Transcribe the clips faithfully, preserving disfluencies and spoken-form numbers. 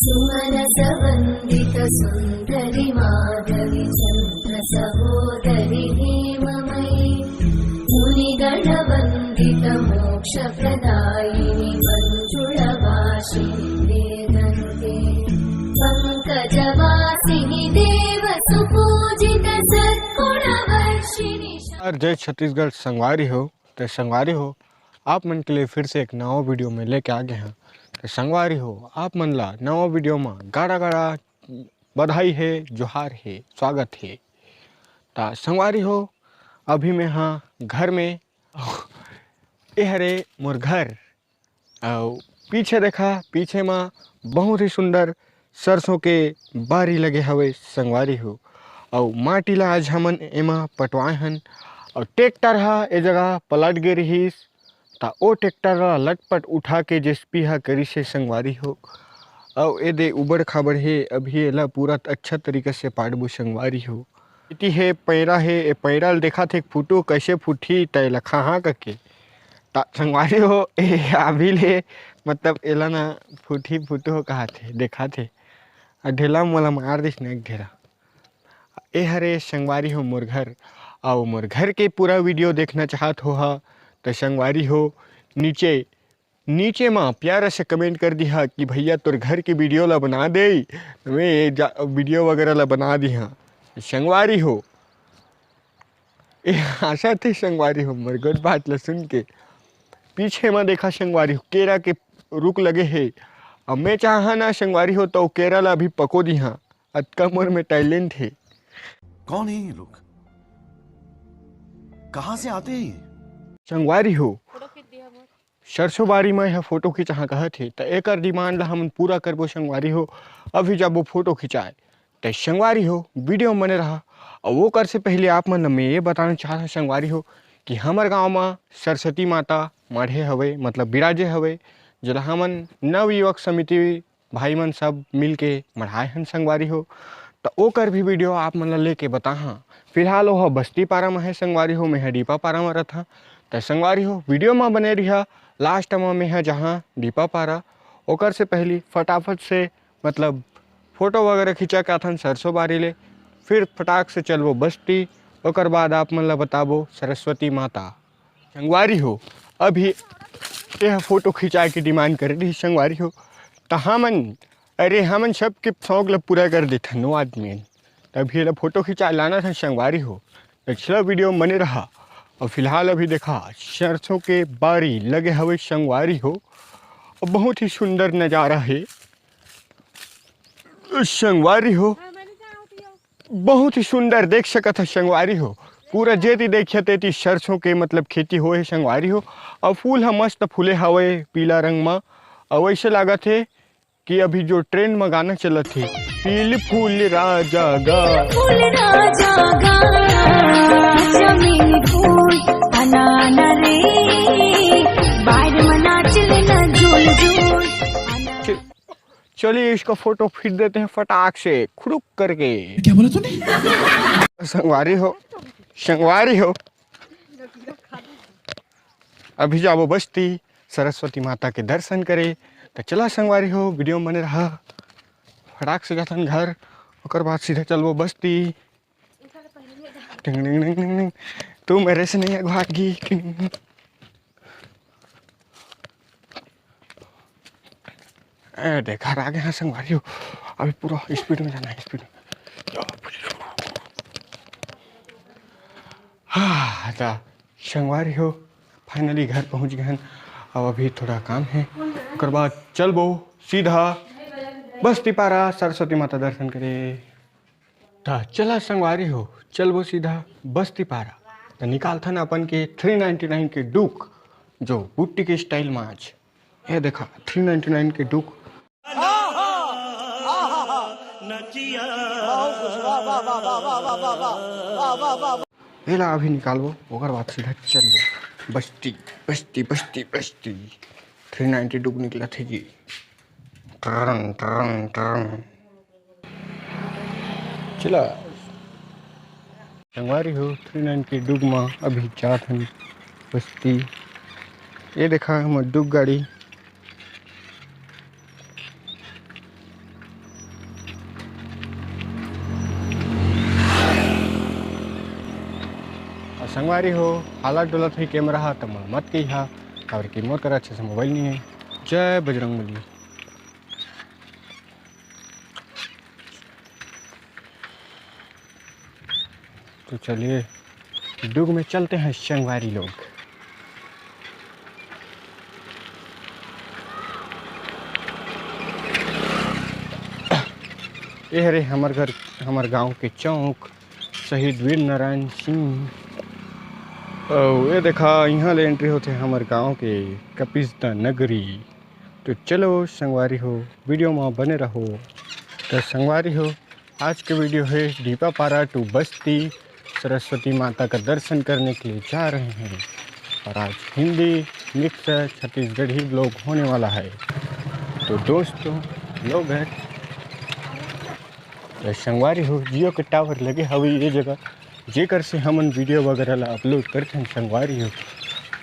सुमनसवन्दितसुन्दरि माधवि चन्द्रसहोदरि हेममयि मुनिगणवन्दितमोक्षप्रदायिनि मञ्जुळभाषिणि वेदन्ते पङ्कजवासिनि देवसुपूजितसद्गुणवर्षिणि। और जय छत्तीसगढ़ संगवारी हो। तो संगवारी हो, आप मन के लिए फिर से एक नवा वीडियो में लेके आ गए हैं। तो संगवारी हो, आप मन ला नवा वीडियो में गाड़ा गाड़ा बधाई है, जोहार है, स्वागत है। तो संगवारी हो, अभी मैं हाँ घर में, ए हरे मोर घर, अउ पीछे देखा, पीछे मा बहुत ही सुंदर सरसों के बारी लगे हवे संगवारी हो। अउ माटी ला आज हमन एमा पटवाए हन, अउ ट्रैक्टर हा ए जगह पलट गे रिहिस, त ओ ट्रैक्टर ला लटपट उठा के जेसीबी हा करिस हे संगवारी हो। अउ ए दे उबड़ खाबड़ हे, अभी एला पूरा अच्छा तरीका से पाटबो संगवारी हो। इति हे पैरा हे, ए पैरा ल देखा थे फूटो कैसे फूटही, त एला खाहा कके। त संगवारी हो, ए अभी ले मतलब एला ना फूटही फूटो हो कहा थे, देखा थे। अ ढेला मोला मार दिस ना एक ढेला। ए हरे संगवारी हो मोर घर, अउ मोर घर के पूरा वीडियो देखना चाहत हो हा, त संगवारी हो नीचे, नीचे मा प्यारा से कमेंट कर दिहा कि भैया तोर घर के वीडियो ला बना दे, मैं ये जा-, वीडियो वगैरह ला बना दिहा। संगवारी हो, ए आशा थे संगवारी हो, मोर गोठ बात ला सुन के। पीछे मा देखा संगवारी हो, केरा के रुख लगे हे। अब मैं चाहा ना संगवारी हो, तो केरा ला अभी पको दिहा। अतका मोर में टैलेंट हे। कौन है ये लोग? कहाँ से आते हैं ये? संगवारी हो, सरसों बारी में यह फोटो खिंचाहा कहत हे, त एकर डिमांड ला हमन पूरा करबो संगवारी हो। अभी जाबो फोटो खिंचाए। त संगवारी हो, वीडियो में बने रहा। अउ ओकर से पहले आप मन ल मैं ये बताना चाहत हूँ संगवारी हो कि हमर गांव में सरस्वती माता मढ़े हवे, मतलब विराजे हवे, जेला हमन नव युवक समिति भाई मन सब मिल के मढ़ाए हन संगवारी हो। त ओकर भी वीडियो आप मन ल लेके बताहा। फिलहाल ओह बस्ती पारा में है संगवारी हो, मैं ह डीपा पारा में रथहा। त संगवारी हो, वीडियो में बने रिहा, लास्ट में मैं ह जहाँ डीपा पारा, ओकर से पहली फटाफट से मतलब फोटो वगैरह खिंचा के आथन सरसों बारी ले, फिर फटाक से चलबो बस्ती, ओकर बाद आप मन ला बताबो सरस्वती माता। संगवारी हो, अभी यह फोटो खिंचाए के डिमांड करे रही संगवारी हो, त हमन, अरे हमन सबके शौक ला पूरा कर देथन नो आदमी। त अभी एला फोटो खिंचा लाना था संगवारी हो, त चला वीडियो में बने रहा। अउ फिलहाल अभी देखा सरसों के बारी लगे हवे संगवारी हो, अउ बहुत ही सुंदर नजारा हे। संगवारी हो, बहुत ही सुंदर देख सकत ह संगवारी हो। पूरा जेती देखिया तेती सरसों के मतलब खेती होए हे संगवारी हो। अउ फूल ह मस्त फूले हवे पीला रंग म। अउ ऐसे लागत हे कि अभी जो ट्रेंड म गाना चलत हे, पील फूल राजा गा। फूल राजा गा, चमेली फूल अनाना रे, बाहर म नाच लेना झूल झूल। अना- चलिए, इसका फोटो खींच देते हैं फटाक से, खुड़ुक करके। क्या बोला तूने? संगवारी हो, संगवारी हो, अभी जाबो बस्ती सरस्वती माता के दर्शन करे। त चला संगवारी हो, वीडियो में बने रहा। फटाक से जाथन घर, ओकर बाद सीधा चलबो बस्ती। टिंग, टिंग, टिंग, टिंग, टिंग। तू मेरे से नहीं अगवागी। टिंग। ए, देखा, आ गए हैं संगवारी हो। अभी पूरा स्पीड में जाना है, स्पीड में। हाँ, त संगवारी हो, फाइनली घर पहुँच गए हैं। अब अभी थोड़ा काम है, ओकर बाद चलबो सीधा बस्ती पारा सरस्वती माता दर्शन करे। त चला संगवारी हो, चलबो सीधा बस्ती पारा। त निकालथन अपन के थ्री नाइंटी नाइन के डुक, जो बुट्टी के स्टाइल में आज। ये देखा, थ्री नाइंटी नाइन के डुक। एला अभी निकालबो, ओकर बाद सीधा चलबो बस्ती, बस्ती, बस्ती, बस्ती। थ्री नाइंटी डुक निकलत हे जी। Turn, turn, turn. चला संगवारी हो, थ्री नाइन के डुग म अभी जात हन बस्ती। ये देखा हमर डुग गाड़ी। संगवारी हो, हालत डोलत हे कैमरा हा, त मोला मत कहिहा, काबर कि मोर करा अच्छा से मोबाइल नहीं है। जय बजरंग बली। तो चलिए, डुग में चलते हैं संगवारी लोग। ये हरे हमर घर, हमर गांव के चौक, शहीद वीर नारायण सिंह। अउ ये देखा, इहाँ ले एंट्री होथे हमर गांव के कपिसदा नगरी। तो चलो संगवारी हो, वीडियो में बने रहो। तो संगवारी हो, आज के वीडियो है डीपा पारा टू बस्ती, सरस्वती माता का दर्शन करने के लिए जा रहे हैं। और आज हिंदी मिक्स छत्तीसगढ़ी ब्लॉग होने वाला है। तो दोस्तों, लोग हैं, तो संगवारी हो, जियो के टावर लगे हवे ये जगह, जेकर से हमन वीडियो वगैरह ला अपलोड करथन संगवारी हो।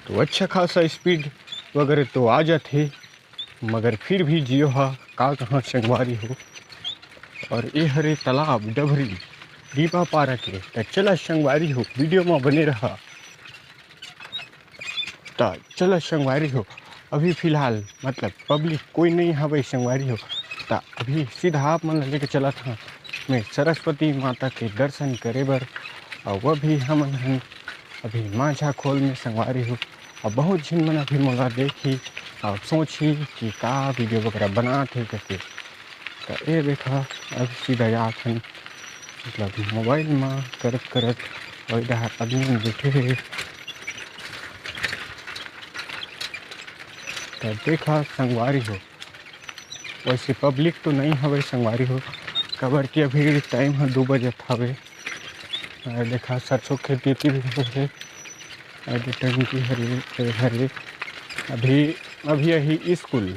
तो अच्छा खासा स्पीड वगैरह तो आ जाथे, मगर फिर भी जियो हा का कहाँ संगवारी हो। और ये हरे तालाब डभरी डीपा पारा के। त चला संगवारी हो, वीडियो में बने रहा। त चला संगवारी हो, अभी फिलहाल मतलब पब्लिक कोई नहीं हवे संगवारी हो। त अभी सीधा आप मन ला लेके चलत हँव मैं सरस्वती माता के दर्शन करे बर। और वो भी हमन हन अभी माझा खोल में संगवारी हो। अब बहुत झिन मन अभी मोला देखही और सोचही कि का वीडियो वगैरह बनात हे करके। त ये देखा, अब सीधा जात हन, मतलब मोबाइल में करत करत वही डहार आदमी मन बैठे हे। त देखा संगवारी हो, वैसे पब्लिक तो नहीं हवे संगवारी हो, काबर कि अभी टाइम ह दू बजत हवे। अ, देखा सरसों खेती भी होथे। अ, ये टंकी हरे, ये हरे। अभी, अभी यही स्कूल।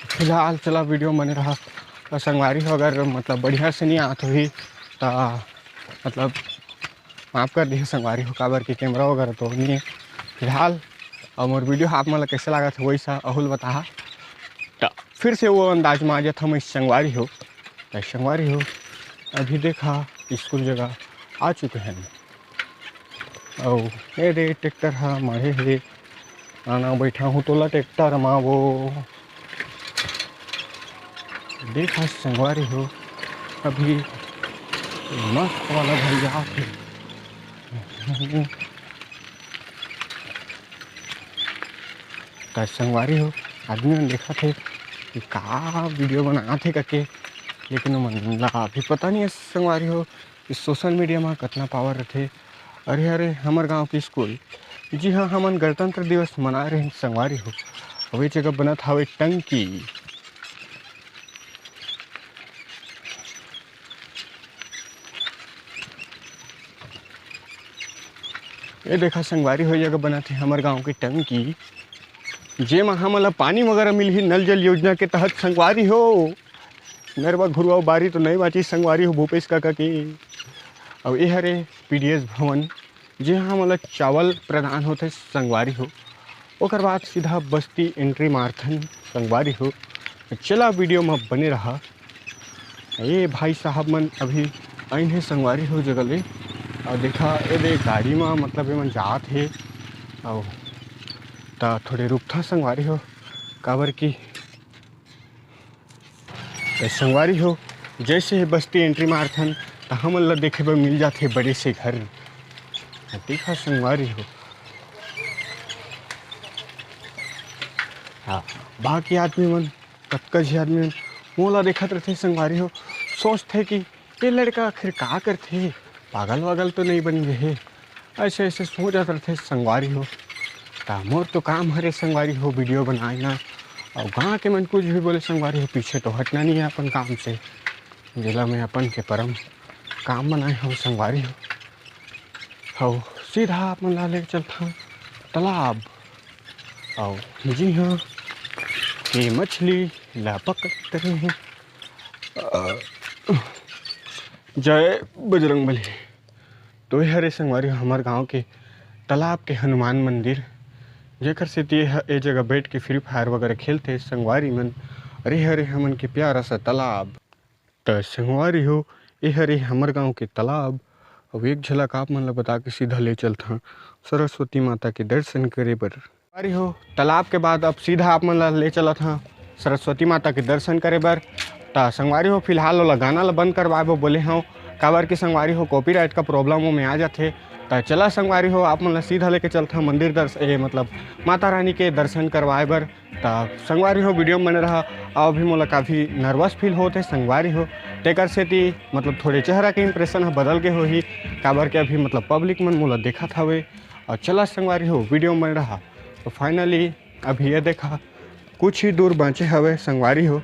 फिलहाल चला वीडियो बने रहा। और संगवारी हो अगर मतलब बढ़िया से नहीं आत होही त मतलब माफ कर दिहे संगवारी हो, काबर कि कैमरा वगैरह तो नहीं है फिलहाल। और मोर वीडियो आप मन ला कैसे लागत हे वही सा अहू ल बताहा। त फिर से वो अंदाज में आ जात हँव मैं संगवारी हो। त संगवारी हो, अभी देखा स्कूल जगह आ चुके हन। अउ ये दे ट्रैक्टर हा मढ़े हे, आना बैठा हूँ तोला ट्रैक्टर मा वो। देखा संगवारी हो, अभी मस्त वाला भैया आथे। त संगवारी हो, आदमी मन देखत हे कि का वीडियो बनात हे करके, लेकिन ओमन ला अभी पता नहीं है संगवारी हो कि सोशल मीडिया मा कतना पावर रथे। अरे, अरे, हमर गांव के स्कूल, जी हाँ, हमन गणतंत्र दिवस मना रहे हैं संगवारी हो। अउ ये जगह बनत हावे टंकी। ये देखा संगवारी हो, ये जगह बनत हे हमर गांव के टंकी, जेमा हमन ला पानी वगैरह मिलही नल जल योजना के तहत संगवारी हो। नरवा घुरवा बारी तो नहीं बाची संगवारी हो भूपेश काका के। अउ ये हरे पीडीएस भवन, जेहा हमन ला चावल प्रदान होथे संगवारी हो। ओकर बाद सीधा बस्ती एंट्री मारथन संगवारी हो। चला वीडियो में बने रहा। ये भाई साहब मन अभी आइन हे संगवारी हो जगह ले। अउ देखा, ए दे गाड़ी में मतलब एमन जात हे। अउ त थोड़े रुकथा संगवारी हो, काबर कि त संगवारी हो, जैसे ही बस्ती एंट्री मारथन, त हमन ला देखे बर मिल जाथे बड़े से घर। देखा संगवारी हो, हाँ, बाकी आदमी मन, कतका झी आदमी मन मोला देखत रथे संगवारी हो, सोचथे कि ये लड़का आखिर का करथे, पागल वागल तो नहीं बन गए हे। ऐसे ऐसे सोचत रथे संगवारी हो। त मोर तो काम हरे संगवारी हो वीडियो बनाना, अउ गाँव के मन कुछ भी बोले संगवारी हो, पीछे तो हटना नहीं है अपन काम से, जेला मैं अपन के परम काम बनाए हूँ संगवारी हो। हव, सीधा आप मन ला लेके चलथन तालाब। अउ जी हाँ, के मछली ला पकड़त रहे हैं। अ, जय बजरंग बली। तो ये हरे संगवारी हो हमर गांव के तालाब के हनुमान मंदिर, जेकर सेती ये ह-, ए जगह बैठ के फ्री फायर वगैरह खेलथे संगवारी मन। अरे हरे हमन के प्यारा सा तालाब। त संगवारी हो, ये हरे हमर गांव के तालाब। अब एक झलक आप मन ला बता के सीधा ले चलथन सरस्वती माता के दर्शन करे बर। संगवारी हो, तालाब के बाद अब सीधा आप मन ला ले चलत हन सरस्वती माता के दर्शन करे बर। त संगवारी हो, फिलहाल ओला गाना ला बंद करवाए बर बोले हव, काबर कि संगवारी हो, कॉपीराइट का प्रॉब्लम ओमे आ जाथे। त चला संगवारी हो, आप मन ला सीधा लेके चलत हन मंदिर दर्श-, ए, मतलब माता रानी के दर्शन करवाए बर। त संगवारी हो, वीडियो में बने रहा। अउ अभी मोला काफ़ी नर्वस फील होत हे संगवारी हो, तेकर सेती मतलब थोड़े चेहरा के इंप्रेशन ह बदल गे होही, काबर के अभी मतलब पब्लिक मन मोला देखत हवे। अउ चला संगवारी हो, वीडियो में बने रहा। तो फाइनली अभी ये देखा, कुछ ही दूर बाँचे हवे संगवारी हो।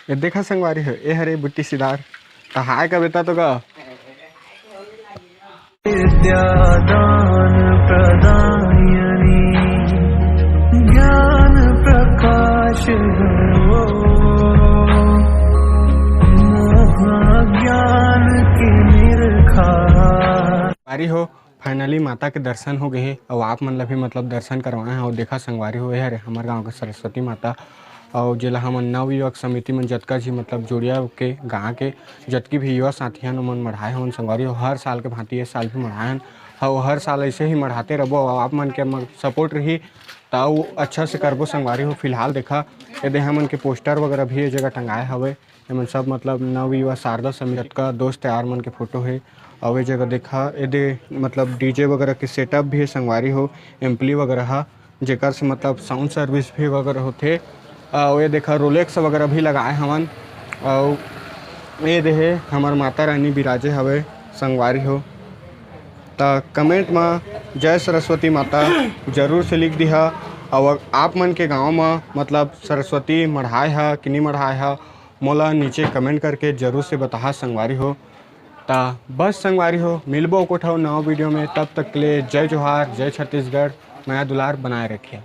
ये देखा संगवारी हो, ये हरे बुट्टी सिदार। त हाय का बेटा तो गा। विद्या दान प्रदायिनी, ज्ञान प्रकाश हो, मोह ज्ञान के निरखा। संगवारी हो, फाइनली माता के दर्शन हो गए हे, अउ आप मन ला भी मतलब दर्शन करवाए हैं। अउ देखा संगवारी हो, ये हरे हमर गांव के सरस्वती माता, अउ जेला हमन नव युवक समिति मन जतका झी मतलब जुड़िया के गांव के जतकी भी युवा साथी हन, ओमन मढ़ाए हवन संगवारी हो। हर साल के भांति ये साल भी मढ़ाए हन, अउ हर साल ऐसे ही मढ़ाते रहिबो। अउ आप मन के सपोर्ट रही त अउ अच्छा से करबो संगवारी हो। फिलहाल देखा, ये दे हमन के पोस्टर वगैरह भी ये जगह टंगाए हवे। एमन सब मतलब नव युवा शारदा समिति का दोस्त यार मन के फोटो हे। अउ ये जगह देखा, ये दे मतलब डीजे वगैरह के सेटअप भी हे संगवारी हो, एम्पली वगैरह हा, जेकर से मतलब साउंड सर्विस भी वगैरह होथे। अउ ये देखा, रोलेक्स वगैरह भी लगाए हवन। अउ ये दे हे हमर माता रानी बिराजे हवे संगवारी हो। त कमेंट म जय सरस्वती माता जरूर से लिख दिहा। अउ आप मन के गांव म मतलब सरस्वती मढ़ाए हा कि नी मढ़ाए हा, मोला नीचे कमेंट करके जरूर से बताहा संगवारी हो। त बस संगवारी हो, मिलबो एको ठो नवा वीडियो में। तब तक के लिए जय जोहार, जय छत्तीसगढ़, मया दुलार बनाए रखिए।